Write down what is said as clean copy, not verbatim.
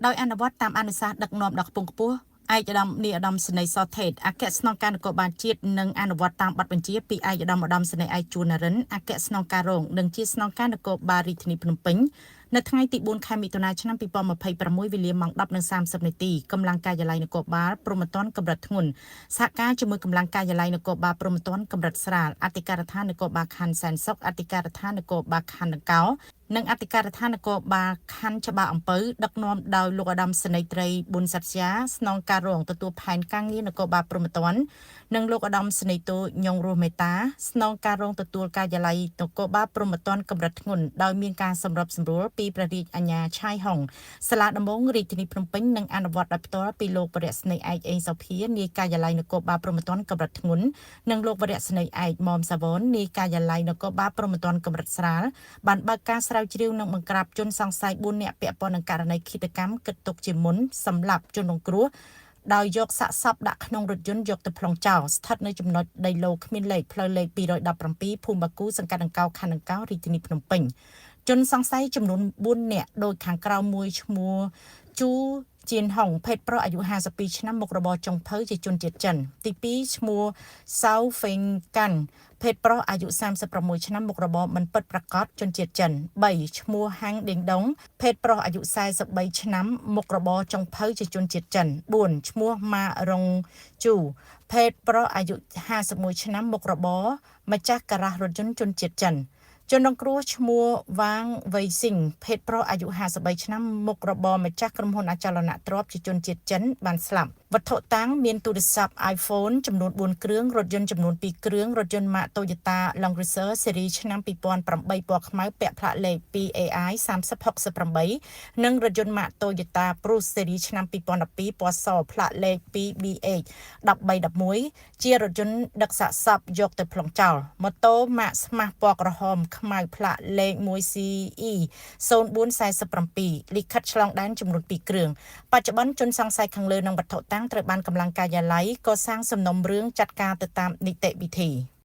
ដោយអនុវត្តតាមអនុសាសន៍ដឹកនាំដ៏ខ្ពង់ខ្ពស់ឯកឧត្តមនាយឧត្តមសេនីយ៍សថេតអគ្គស្នងការនគរបាលជាតិនិងអនុវត្តតាមបទបញ្ជាពីឯកឧត្តមឧត្តមសេនីយ៍ឯកជួននរិនអគ្គស្នងការរងនិងជាស្នងការនគរបាលរាជធានីភ្នំពេញនៅថ្ងៃទី4ខែមិថុនាឆ្នាំ2026វេលាម៉ោង10:30នាទីកម្លាំងការិយាល័យនគរបាលព្រហ្មទណ្ឌកម្រិតធ្ងន់សហការជាមួយកម្លាំងការិយាល័យនគរបាលព្រហ្មទណ្ឌកម្រិតស្រាលអធិការដ្ឋាននគរបាលខណ្ឌសែនសុខអធិការដ្ឋាននគរបាលខណ្ឌដង្កោនិងអធិការដ្ឋាននគរបាលខណ្ឌច្បារអំពៅដឹកនាំដោយលោកឧត្តមសេនីយ៍ត្រីប៊ុនសត្យាស្នងការរងទទួលផែនការងារនគរបាលព្រហ្មទណ្ឌនិងលោកឧត្តមសេនីយ៍តូញងរស់មេតាស្នងការរងទទួលការិយាល័យនគរបាលព្រហ្មទណ្ឌកម្រិតធ្ងន់ដោយមានការសម្របសម្រួលពីព្រះរាជអាជ្ញាឆាយហុងសាលាដំបងរាជធានីភ្នំពេញនិងអនុវត្តដោយផ្ទាល់ពីលោកវរៈស្នេហ៍ឯកអេងសុភានាយការិយាល័យនគរបាលព្រហ្មទណ្ឌកម្រិតធ្ងន់និងលោកវរៈស្នេហ៍ឯកមុំសាវននាយការិយាល័យនគរបាលព្រហ្មទណ្ឌកម្រិតស្រាលបានបើកការស្រាវជ្រាវនិងបង្ក្រាបជនសង្ស័យ4នាក់ពាក់ព័ន្ធនឹងករណីឃាតកម្មគិតទុកជាមុនសម្រាប់ជនរងគ្រោះដោយយកសាកសពដាក់ក្នុងរថយន្តយកទៅប្លង់ចោលស្ថិតនៅចំណុចដីឡូគ្មានលេខផ្លូវលេខ217ភូមិបាគូសង្កាត់ដង្កោខណ្ឌដង្កោរាជធានីភ្នំពេញជនសង្ស័យចំនួន4នាក់ដោយខាងក្រៅមួយឈ្មោះជូជៀនហុងភេទប្រុសអាយុ52ឆ្នាំមុខរបរចុងភៅជាជនជាតិចិនទី2ឈ្មោះសៅហ្វេងកាន់ភេទប្រុសអាយុ36ឆ្នាំមុខរបរមិនពិតប្រាកដជនជាតិចិន3ឈ្មោះហាំងដេងដុងភេទប្រុសអាយុ43ឆ្នាំមុខរបរចុងភៅជាជនជាតិចិន4ឈ្មោះម៉ារុងជូភេទប្រុសអាយុ51ឆ្នាំមុខរបរម្ចាស់ការ៉ាស់រថយន្តជនជាតិចិនជនរងគ្រោះឈ្មោះវ៉ាងវៃស៊ីងភេទប្រុសអាយុ53ឆ្នាំមុខរបរម្ចាស់ក្រុមហ៊ុនអចលនទ្រព្យជាជនជាតិចិនបានស្លាប់វត្ថុតាងមានទូរស័ព្ទ iPhone ចំនួន4គ្រឿងរថយន្តចំនួន2គ្រឿងរថយន្តម៉ាក Toyota Land Cruiser ស៊េរីឆ្នាំ2008ពណ៌ខ្មៅពាក់ផ្លាកលេខ 2AI 3068និងរថយន្តម៉ាក Toyota Prius ស៊េរីឆ្នាំ2012ពណ៌សផ្លាកលេខ 2BH 1311ជារថយន្តដឹកសាកសពយកទៅប្លង់ចោលម៉ូតូម៉ាកស្មាស់ពណ៌ក្រហមខ្មៅផ្លាកលេខ 1CE 0447លិខិតឆ្លងដែនចំនួន2គ្រឿងបច្ចុប្បន្នជនសង្ស័យខាងលើនិងវត្ថុតាងត្រូវបានកម្លាំងការិយាល័យកសាងសំណុំរឿងចាត់ការទៅតាមនីតិវិធី។